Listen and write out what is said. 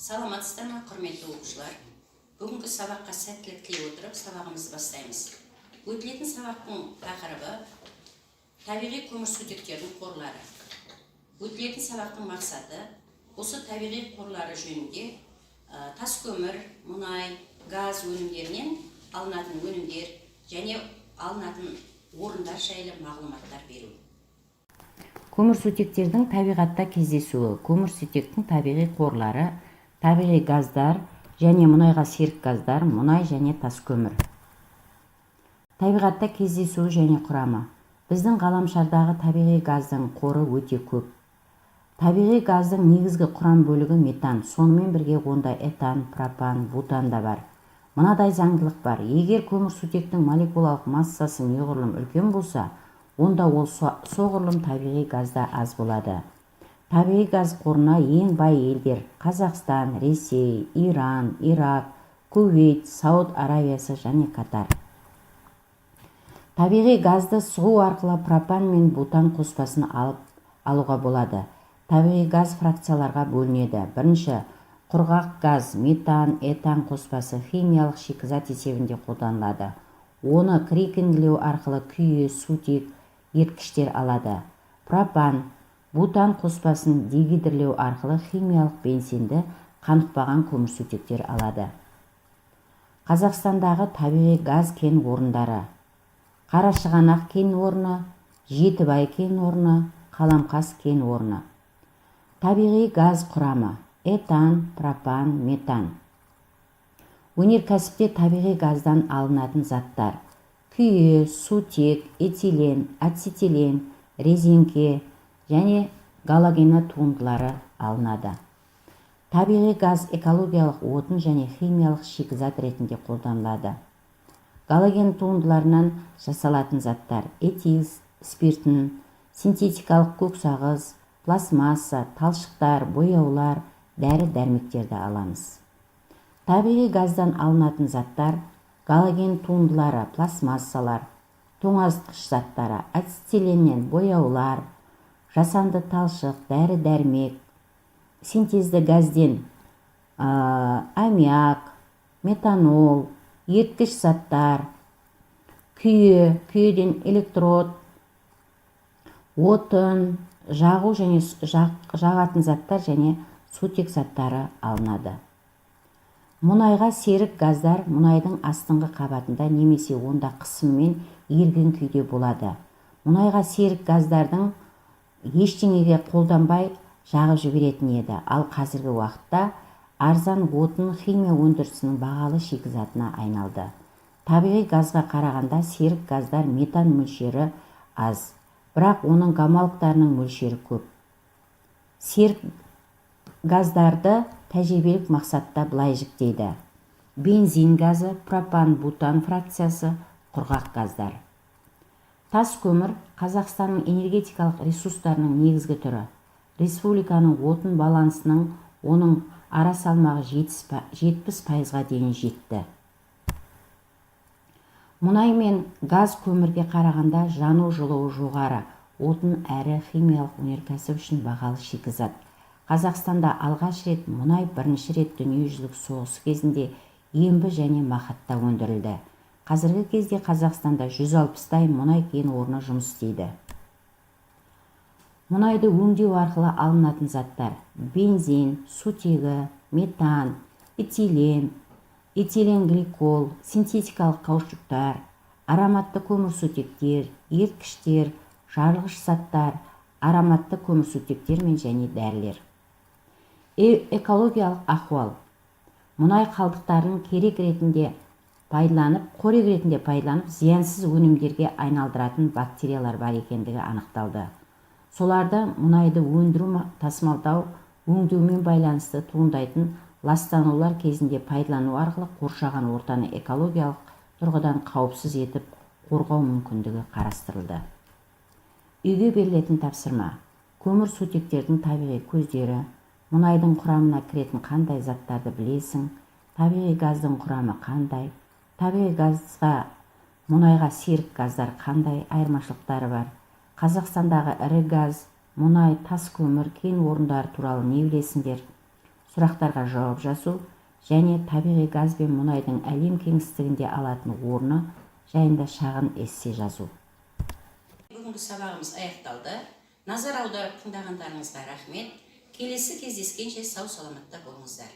Саламатсыздар ма, құрметті оқушылар! Бүгінгі сабаққа сәттілік тілей отырып, сабағымызды бастаймыз. Өтілетін сабақтың тақырыбы: табиғи көмірсутектердің қорлары. Өтілетін сабақтың мақсаты: осы табиғи қорлары жөнінде, тас көмір, мұнай, газ өнімдерінен алынатын өнімдер және алынатын орындар жайлы мағлұматтар беру. Көмірсутектердің табиғатта кездесуі. Көмірсутектің табиғи қорлары: табиғи газдар және мұнайға серік газдар, мұнай және тас көмір. Табиғатта кездесуі және құрамы. Біздің ғаламшардағы табиғи газдың қоры өте көп. Табиғи газдың негізгі құрам бөлігі метан, сонымен бірге онда этан, пропан, бутан да бар. Мынадай заңдылық бар: егер көмірсутектің молекулалық массасы неғұрлым үлкен болса, онда ол соғұрлым табиғи газда аз болады. Табиғи газ қорына ең бай елдер: Қазақстан, Ресей, Иран, Ирак, Кувейт, Сауд Аравиясы және Катар. Табиғи газды сығу арқылы пропан мен бутан қоспасын алып алуға болады. Табиғи газ фракцияларға бөлінеді. Бірінші, құрғақ газ, метан, этан қоспасы химиялық шикізат есебінде қолданылады. Оны крекингілеу арқылы күйе, сутек, еріткіштер алады. Пропан, бутан қоспасын дегидрлеу арқылы химиялық бензинді, қанықпаған көмірсутектер алады. Қазақстандағы табиғи газ кен орындары: Қарашығанақ кен орны, Жетібай кен орны, Қаламқас кен орны. Табиғи газ құрамы: этан, пропан, метан. Өнеркәсіпте табиғи газдан алынатын заттар: күйе, сутек, этилен, ацетилен, резеңке және галогені туындылары алынады. Табиғи газ экологиялық отын және химиялық шикізат ретінде қолданылады. Галоген туындыларынан жасалатын заттар: этил спиртін, синтетикалық көксағыз, пластмасса, талшықтар, бояулар, дәрі-дәрмектерді аламыз. Табиғи газдан алынатын заттар: галоген туындылары, пластмассалар, тоңазытқыш заттары, ацетиленнен бояулар, жасанды талшық, дәрі-дәрмек, синтезді газден аммиак, метанол, еріткіш заттар, күйе, күйеден электрод, отын, жағу және жағатын заттар және сутек заттары алынады. Мұнайға серік газдар мұнайдың астыңғы қабатында немесе онда қысыммен еріген күйде болады. Мұнайға серік газдардың ештеңеге қолданбай жағып жіберетін еді, ал қазіргі уақытта арзан отын химия өндірісінің бағалы шикізатына айналды. Табиғи газға қарағанда серік газдар метан мөлшері аз, бірақ оның гомологтарының мөлшері көп. Серік газдарды тәжірибелік мақсатта былай жіктейді: бензин газы, пропан, бутан фракциясы, құрғақ газдар. Тас көмір – Қазақстанның энергетикалық ресурстарының негізгі түрі. Республиканың отын балансының оның ара салмағы 70%-ға дейін жетті. Мұнай мен газ көмірге қарағанда жану жылуы жоғары отын әрі химиялық өнеркәсіп үшін бағалы шикізат. Қазақстанда алғаш рет мұнай Бірінші рет дүниежүзілік соғысы кезінде Ембі және Мақатта өндірілді. Қазіргі кезде Қазақстанда 160-тай мұнай кен орны жұмыс істейді. Мұнайды өңдеу арқылы алынатын заттар: бензин, сутегі, метан, этилен, этиленгликол, синтетикалық каучуктар, ароматты көмірсутектер, еріткіштер, жарылғыш заттар, ароматты көмірсутектер мен және дәрілер. Экологиялық ахуал. Мұнай қалдықтарын керек ретінде пайдаланып, қорек ретінде пайдаланып, зиянсыз өнімдерге айналдыратын бактериялар бар екендігі анықталды. Соларды мұнайды өндіру, тасымалдау, өңдеумен байланысты туындайтын ластанулар кезінде пайдалану арқылы қоршаған ортаны экологиялық тұрғыдан қауіпсіз етіп қорғау мүмкіндігі қарастырылды. Үйге берілетін тапсырма: көмірсутектердің табиғи көздері, мұнайдың құрамына кіретін қандай заттарды білесің, табиғи газдың құрамы қандай, табиғи газға, мұнайға серік газдар қандай айырмашылықтары бар, Қазақстандағы ірі газ, мұнай, тас көмір кен орындары туралы не білесіңдер? Сұрақтарға жауап жазу және табиғи газ бен мұнайдың әлем кеңістігінде алатын орны жайында шағын эссе жазу. Бүгінгі сабағымыз аяқталды. Назар аударып тыңдағандарыңызға рахмет. Келесі кездескенше сау саламатта болыңыздар.